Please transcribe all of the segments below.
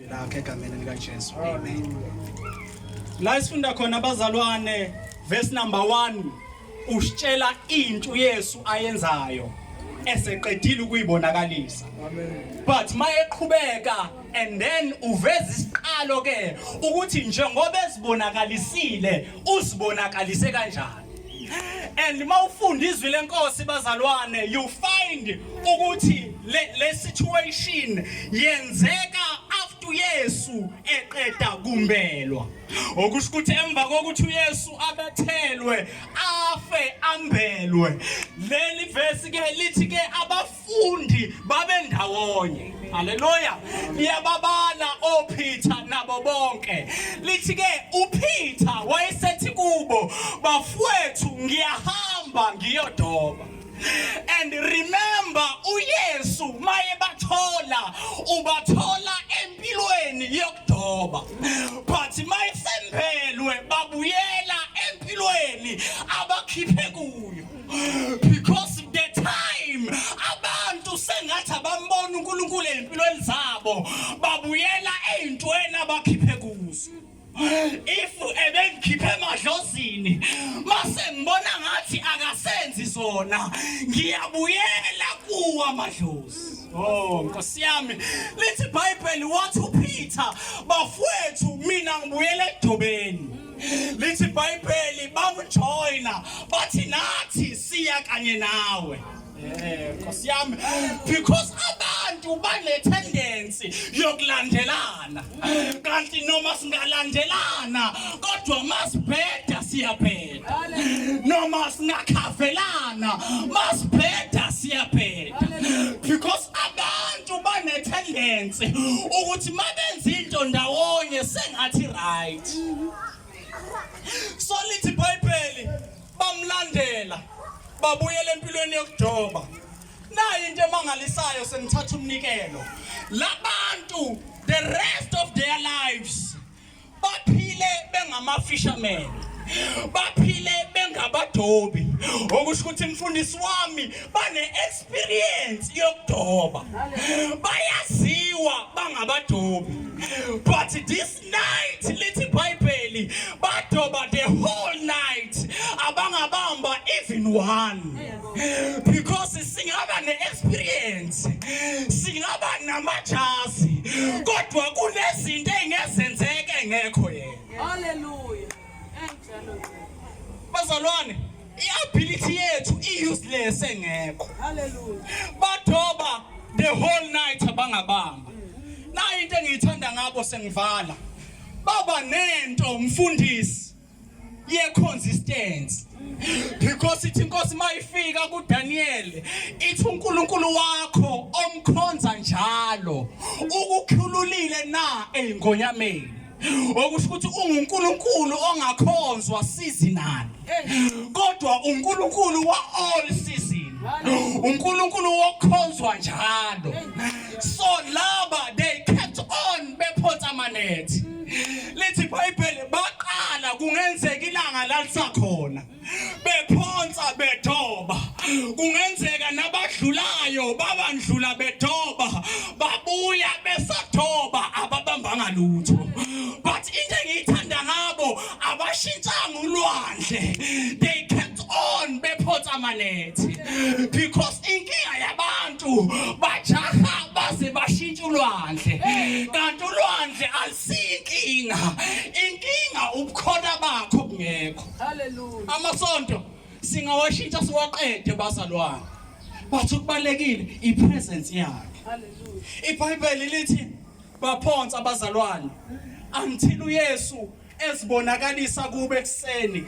Lakhe egameni likaJesu. Amen. La isifunda khona abazalwane, verse number 1 usitshela into uYesu ayenzayo eseqedile ukuyibonakalisa. Amen. But mayeqhubeka and then uveza isiqalo ke ukuthi njengoba ezibonakalisile uzibonakalise kanjani. And mawufunda izwi lenkosi bazalwane, you find ukuthi le situation yenzeka after uYesu eqeda kumbelwa, okusho ukuthi emva kokuthi uYesu abethelwe, afe, ambelwe. Leli verse ke lithi ke abafundi babendawonye. Haleluya! Liyababala oPeter nabo bonke. Lithi ke uPeter wayesethi kubo, "Bafowethu, ngiyahamba ngiyodoba." And remember, uYesu maye bathola, ubathola empilweni yokudoba, but mayisembelwe babuyela empilweni abakhiphe kuyo, because the time abantu sengathi abambona uNkulunkulu empilweni zabo, babuyela ezintweni abakhiphe kuzo. If ebengikhiphe emadlozini, mase ngibona ngathi akasenzi zona, ngiyabuyela kuwa amadlozi. Oh Nkosi yami, lithi iBhayibheli wathi uPeter, "Bafowethu, mina ngibuyela edobeni." Lithi iBhayibheli bamjoyina, bathi, "Nathi siya kanye nawe." Nkosi yami, because abantu bane tendency yokulandelana, kanti noma singalandelana kodwa masibheda siyabheda, noma singakhavelana masibheda siyabheda, because abantu bane tendency ukuthi mabenza into ndawonye sengathi right. So lithi iBhayibheli bamlandela, babuyela empilweni yokudoba. Nayi into emangalisayo, sengithatha umnikelo. Labantu, the rest of their lives baphile bengama fishermen, baphile bengabadobi, okusho ukuthi mfundisi wami bane experience yokudoba, bayaziwa bangabadobi. But this night, lithi iBhayibheli badoba the whole night, abangabamba even one, because singaba ne-experience, singaba namajazi, kodwa kunezinto ey'ngezenzeke engekho yena. Hallelujah. Enjalo. Bazalwane, i-ability yethu i-useless engekho. Hallelujah. Badoba the whole night, abangabamba. Nayi into engiyithanda ngabo, sengivala. Baba nento mfundisi ye consistency, because ithi inkosi mayifika kuDaniel ithi, "UNkulunkulu wakho omkhonza njalo ukukhululile na eyingonyameni?" Okusho ukuthi unguNkulunkulu ongakhonzwa seasonal, kodwa uNkulunkulu wa all season, uNkulunkulu wokhonzwa njalo. So laba, they kept on bephonsa amanethi. Lithi iBhayibheli baqala, kungenzeka ilanga lalisakhona, bephonsa bedoba, kungenzeka nabadlulayo babandlula bedoba, babuya besadoba, ababambanga lutho. But into engiyithanda ngabo, abashintshanga ulwandle. They kept on bephonsa amanethi, because inkinga yabantu bajaha baze bashintshe ulwandle, kanti ulwandle alusiyinkinga, inkinga ubukhona bakho bungekho. Hallelujah. Amasonto singawashintsha siwaqede bazalwane, but okubalekile ipresence yakhe. Hallelujah. IBhayibheli lithi baphonsa abazalwane until uYesu ezibonakalisa kube ekuseni.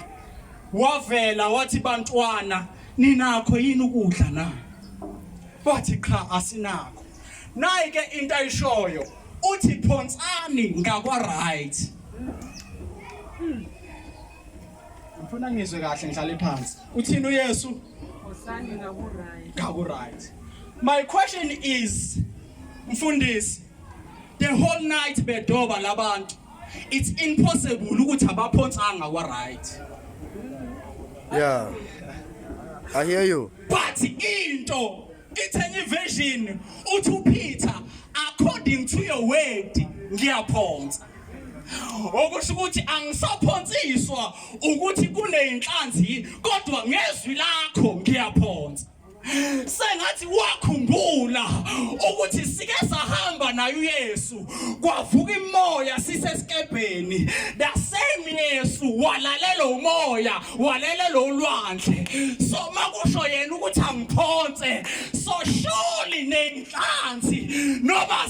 Wavela wathi, "Bantwana, ninakho yini ukudla na?" Bathi, "Cha, asinakho." Nayi ke into ayishoyo, uthi, "Phonsani ngakwa right." Ngifuna ngizwe kahle, ngihlale phansi. Uthini uYesu? Phonsani ngaku-right. Ngaku right. My question is, mfundisi, the whole night bedoba labantu, it's impossible ukuthi abaphonsanga kwa right. Yeah. I hear you. But into ithenye version uthi uPeter, "According to your word." ngiyaphonsa. Okusho ukuthi angisaphonsiswa ukuthi kuneyinhlanzi, kodwa ngezwi lakho ngiyaphonsa. Sengathi wakhumbula ukuthi sike sahamba naye uYesu, kwavuka imoya sisesikebheni. The same Yesu walalela umoya, walalela ulwandle. So makusho yena ukuthi angiphonse, so surely nenhlanzi noma